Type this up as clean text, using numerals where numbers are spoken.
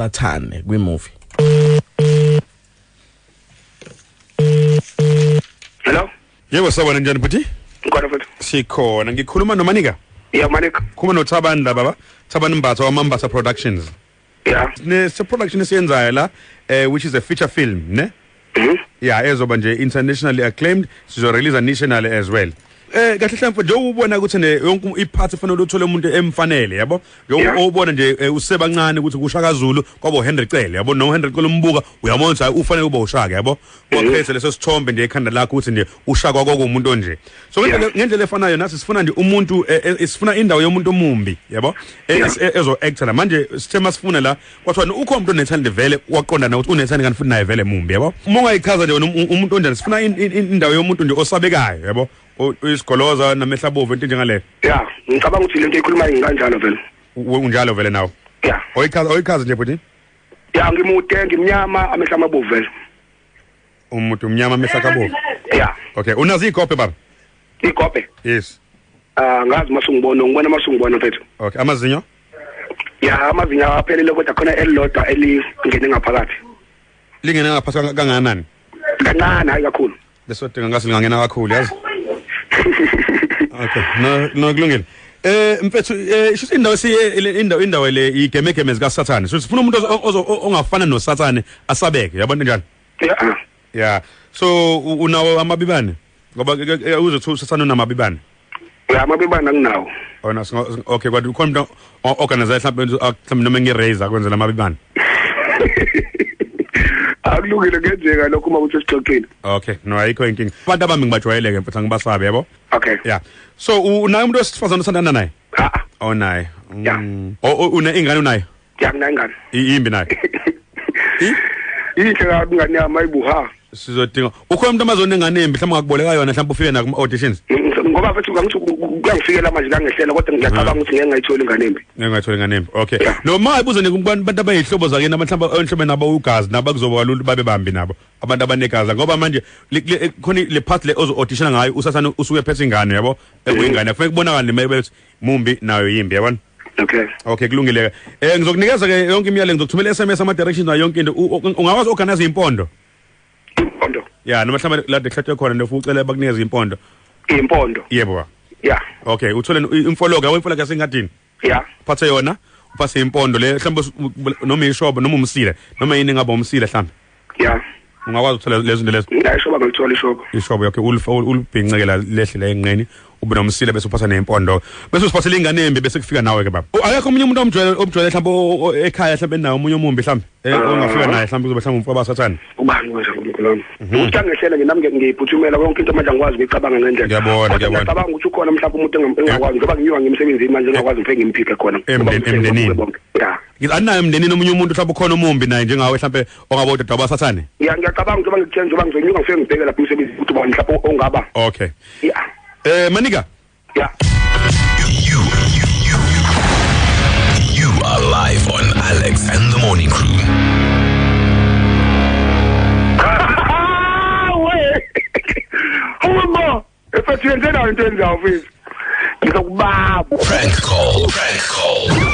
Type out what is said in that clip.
Sathane kwi-movie. Hello? Yebo, sawubona, njani bhuti? Ngikhona mfethu. Sikhona. Ngikhuluma noManika? Yeah, Manika. Khuluma noThabani la, baba. Thabani Mbatha wamaMbatha Productions. Yeah. Ne production esiyenzayo la, which is a feature film, ne? Mhm. Yeah, ezoba nje internationally acclaimed, sizo release nationally as well. Kahle mhlawumbe nje ubona ukuthi ne yonke ipart ufanele uthole umuntu emfanele, yabo? Nje ubona nje usebancane ukuthi kuShaka Zulu kwabo Henry Cele, yabo? No Henry Cele umbuka uyabona ukuthi ufanele ube uShaka, yabo? Wakhethe leso sithombe nje ekhanda lakho ukuthi nje uShaka kwakuwumuntu onje. So ngendlela efanayo nathi sifuna nje umuntu, sifuna indawo yomuntu omumbi, yabo? Ezo actor la manje sithe masifuna la kwathiwa ukhona umuntu onethanda vele waqonda na ukuthi unethanda kanti futhi naye vele mumbi, yabo? Uma ungayichaza nje umuntu onjani, sifuna indawo yomuntu nje osabekayo, yabo? Isigoloza namehla abovu, into njengaleyo. Yeah, ngicabanga ukuthi lento ekhulumayo ngikanjalo vele. Unjalo vele nawe? Yeah. Oyichaza nje bhuti? Yeah, ngimude, ngimnyama, amehla amabovu vele. Umuntu umnyama, amehla abovu. Yeah. Okay, unazo ikope baba? Ikope? Yes. Ah, ngazi masungibona, ngibona masungibona mfethu. Okay, amazinyo? Yeah, amazinyo aphelele kodwa khona elilodwa elingene ngaphakathi. Lingene ngaphakathi kangakanani? Kancane, hayi kakhulu. Lesodinga ngase lingangena kakhulu, yazi. Okay, no kulungile. Mfethu, isho indawo siye indawo le igemegeme zika Sathane. So sifuna umuntu ongafana noSathane asabeke, yabona njani? Yeah. Yeah. So unawo amabibane? Ngoba uzothi uSathane unamabibane. Yeah, amabibane anginawo. Ona okay, kodwa ukhona umuntu organize mhlawumbe noma ngerazor kwenzela amabibane. Akulungile, kuyenzeka lokho uma kuthi sixoxile. Okay, no ayikho inkinga. Abantu abami ngibajwayeleke mfethu, angibasabe, yabo? Okay. Yeah. So unaye umuntu wesifazane osandana naye? Ah. Oh naye. Yeah. Oh, une ingane unayo? Yeah, nginayo ingane. Imbi nayo. Inhle kabi ingane yami, ayibuha. Sizodinga. Ukhona umuntu amazona engane embi mhlawumbe ungakuboleka yona mhlawumbe ufike na kuma auditions? Ngoba mfethu ngithi kuyangifikela manje kangehlela kodwa ngiyacabanga ukuthi ngeke ngayithola ingane embi. Ngeke ngayithola ingane embi. Okay. Noma ayibuze kubantu abayihlobo zakini mhlawumbe enhlobeni nabo ugazi nabo kuzoba kalula babe bambi nabo abantu abanegazi ngoba manje khona le part le ozo audition ngayo uSathane usuke ephethe ingane, yabo? Ekuyingane kufanele kubonakale nje ukuthi mumbi nayo yimbi, yabona? Okay. Okay, kulungile ke. Ngizokunikeza ke yonke imiyalelo, ngizokuthumela SMS ama directions nayo yonke into. Ungakwazi organize impondo? Impondo. Yeah, noma mhlawumbe la dehlatshwe khona nje ucela bakunikeze impondo. Impondo. Yebo. Yeah. Okay, uthole imfologo, yabo imfologo yasengadini. Yeah. Uphathe yona, uphathe impondo le mhlawumbe noma ishobo noma umsile, noma yini engaba umsile mhlawumbe. Yeah. Ungakwazi ukuthola lezo zinto lezo. Yeah, ishoba ngalithola ishobo. Ishobo, okay, ulibhincekela lehle la enqeni, ube nomsile bese uphatha nempondo. Bese usiphathele ingane embi bese kufika nawe ke baba. Akekho omunye umuntu omjwayele mhlawumbe ekhaya mhlawumbe nawo omunye omumbi mhlawumbe ongafika naye mhlawumbe kuzoba mhlawumbe umfo basathane. Ubani manje ngomkhulumi? Ukuthi angehlela nje nami ngiyiphuthumela yonke into manje angikwazi ukuyicabanga ngendlela. Ngiyabona, ngiyabona. Ngicabanga ukuthi ukhona mhlawumbe umuntu engakwazi ngoba ngiyiwa ngimsebenzini manje ngakwazi ngifike ngimphike khona. Emndenini. Yeah. Ngithi anayo emndenini omunye umuntu mhlawumbe ukhona omumbi naye njengawe mhlawumbe ongaba udadewabo basathane. Yeah, ngiyacabanga njengoba ngikutshela njengoba ngizonyuka ngifike ngibheke lapha umsebenzi ukuthi ubani mhlawumbe ongaba. Okay. Yeah. Manika. Yeah. You are live on Alex and the Morning Crew. Hawu, efethu yenzela into enzayo mfethu. Ngizokubaba. Prank call. Prank call.